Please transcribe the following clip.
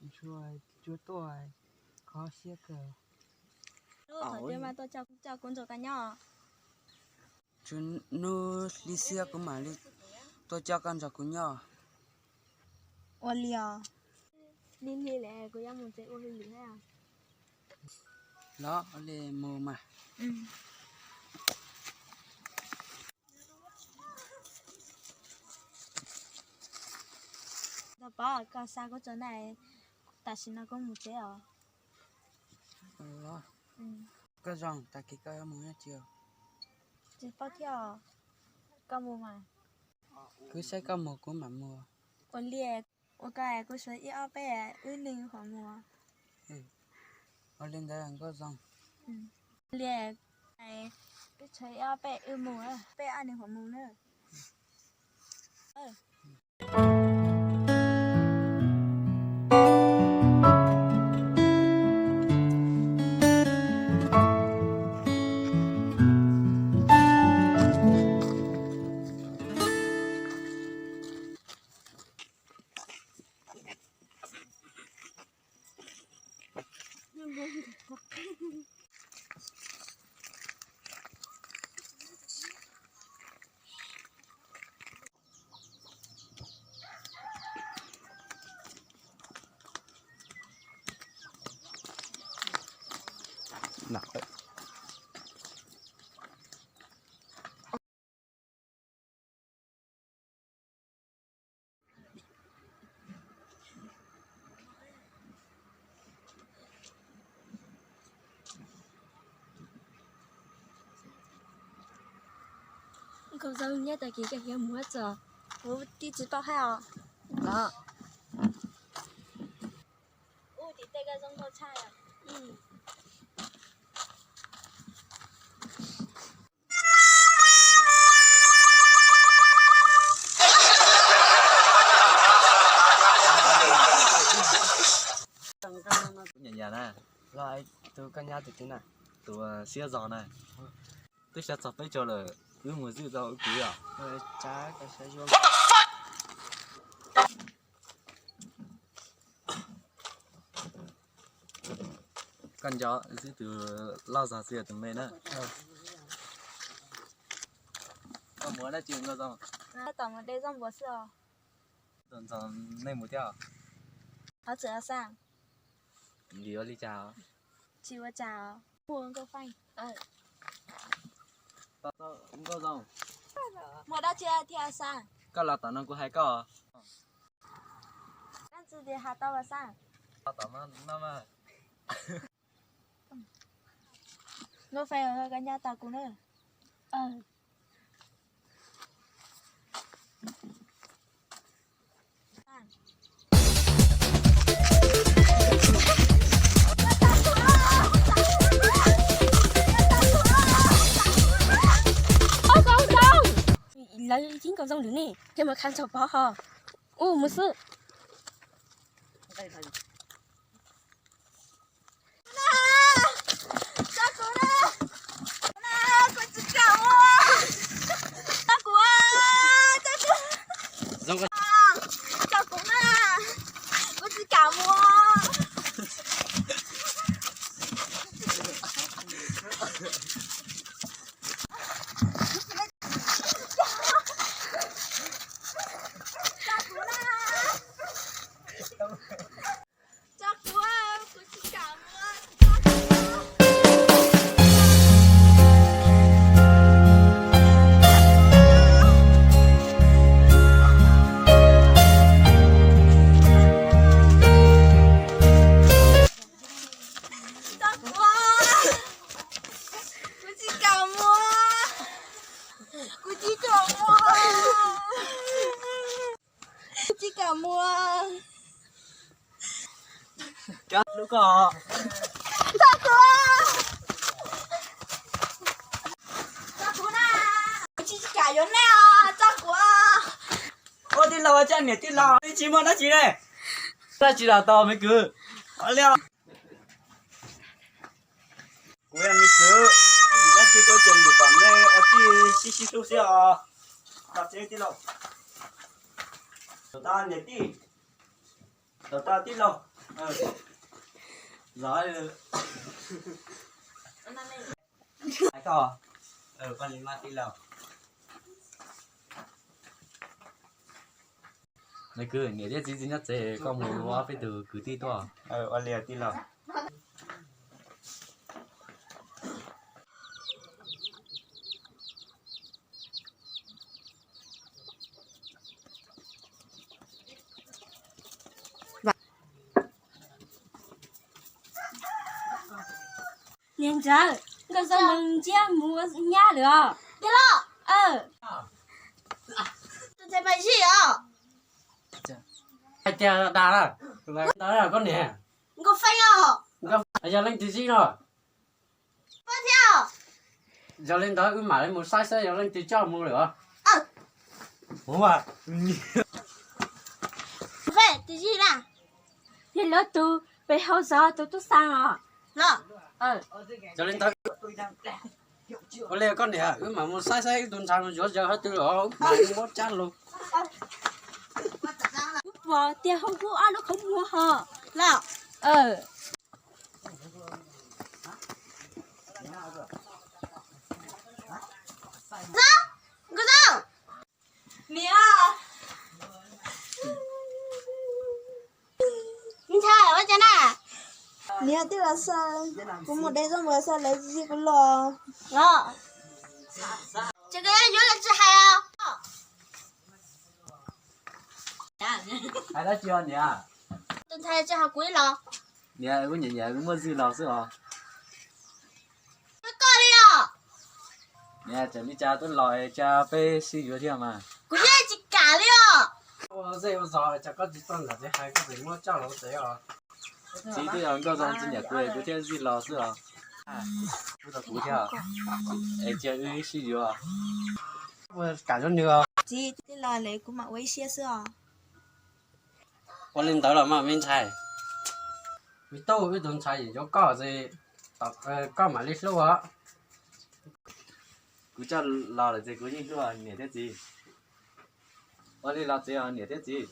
Ntshua tsuas tuaj, kho siab kawg. Hnub thaum twg mas tuaj coj kuv nrog koj nyob. Tsuas hnub hli xiab kuv mam li tuaj coj koj nrog kuv nyob. Ua li os. Lig lig lawm kuv yuav mus tsev ua hauj lwm thiab. Los ua li mus mas. Tau pom koj xa kuv tso na, tam sim no kuv mus tsev os. Koj zoo, tag kis koj yuav mus nyob tsis? Tsis paub thiab os. Koj mus mas. Kuv saib koj mus kuv mam mus. Ua li, ua koj kuv tshuav ib ob peb wb nws hom mus. Ua li ntawd nkauj zoo. Ua li, wb tshuav ib ob peb wb mus, peb ob nws hom mus na. Nkauj zoo, nyob tag kis koj yuav mus txog, kuv tib tsis paub hab os. Los, ub tim tej koj zoo nkauj tshaj. Nyam nyam na, los tus koj nyab tus twg na? Tus siab zog na. Twb xyav txog peb caug lawm, wb mus zwj tau wb kwv os. Koj nco xwb, tus loj zog xwb yog tus me na. Koj mus dab tsi nkauj zoo? Tom mus de zaub npua xwb os. Ntxov nej mus thiab. Qhov txawm Xaj. Vim ua li cas? Tsis ua cas. Ua nkauj Feej. Nkauj zoo. Muaj dab tsi thiab Xaj? Koj los tom no kuv hais koj. Dab tsi tias has tau Xaj? Los tom no mas. Nkauj Feej, koj nyob tos kuv na. Lawv yeej nkauj zoo lwm ne, thiaj mus khav ntsog pov ho. Ub, mus xwb. Kuv tsis kam mus. Kuv tsis kam mus. Kuv tsis kam mus. Tso kuv. Tso kuv. Tso kuv na. Kuv tsis kam yuav nej os, tso kuv. Ua tij laug, ua cas niam tij laug tsis muaj dab tsi ne? Dab tsi los tau me kwv. Ua li. Kuv yog me kwv, dab tsi kuv tseem ntim kom nej ua tij sib sib hlub xwb os. Los tsev tij laug. Tom tau niam tij, tom tau tij laug. Zov. Hais koj. Ua li mas tij laug. Nws kwv niam thiab txiv tsis nyob tsev, koj mus ua peb tus kwv tij tuaj. Ua li tij laug. Niam ntxawm, nkauj Zoo nws ntsiab mus ua nyab lawm os. Tiag los? Tus ntxhais mas zij os. Hais tias dag na, koj niam. Nkauj Feej os. Yog leej twg zij no? Pab thiab. Yog li ntawd wb mam li mus saib saib yog leej twg coj mus lawm os. Feej, twg zij na? Yog lawv tus pem hauv zos tus tub xeeb os. Yog li ntawd, ua li koj niam, wb mam mus saib saib wb tus ntxhais mus yuav yawg hauv twg lawm os, wb mam li muab cab los. Kuv pom tias hauv kuv ob lub qhov muag ho. Los. Nkauj Zoo, niam. Me ntxhais, ua cas na? Niam, twb los xav, kuv mus de zaub npua xav lawv zij kuv los. Los. Ces koj yuav yuav los tsis hais os? Hais dab tsi os niam? Tus ntxhais tsis hais kuv ib los. Niam, kuv nyiam nyiam kuv muaj zij los xwb os. Koj li os. Niam, tseem li cas tuaj los es cas peb sib yuav thiab mas. Kuv yeej tsis kam li os. Ua zej ua zos cas koj tsis tuaj ntawm tsev hais koj tseem muab coj los tsev os. Txiv, twb yog Nkauj Zoo tsis nyiam kuv es kuv thiaj zij los xwb os. Kuv thiab es cia wb sib yuav. Kam zoo nws os. Txiv, twb los lawm kuv mam ua ib siab xwb os. Ua li ntawd los mas me ntxhais. Me tub, wb tus ntxhais yuav koj ces koj mam li hlub os. Kuv coj los lawm ces kuv yeej hlub niam thiab txiv. Ua li los txiv os niam thiab txiv.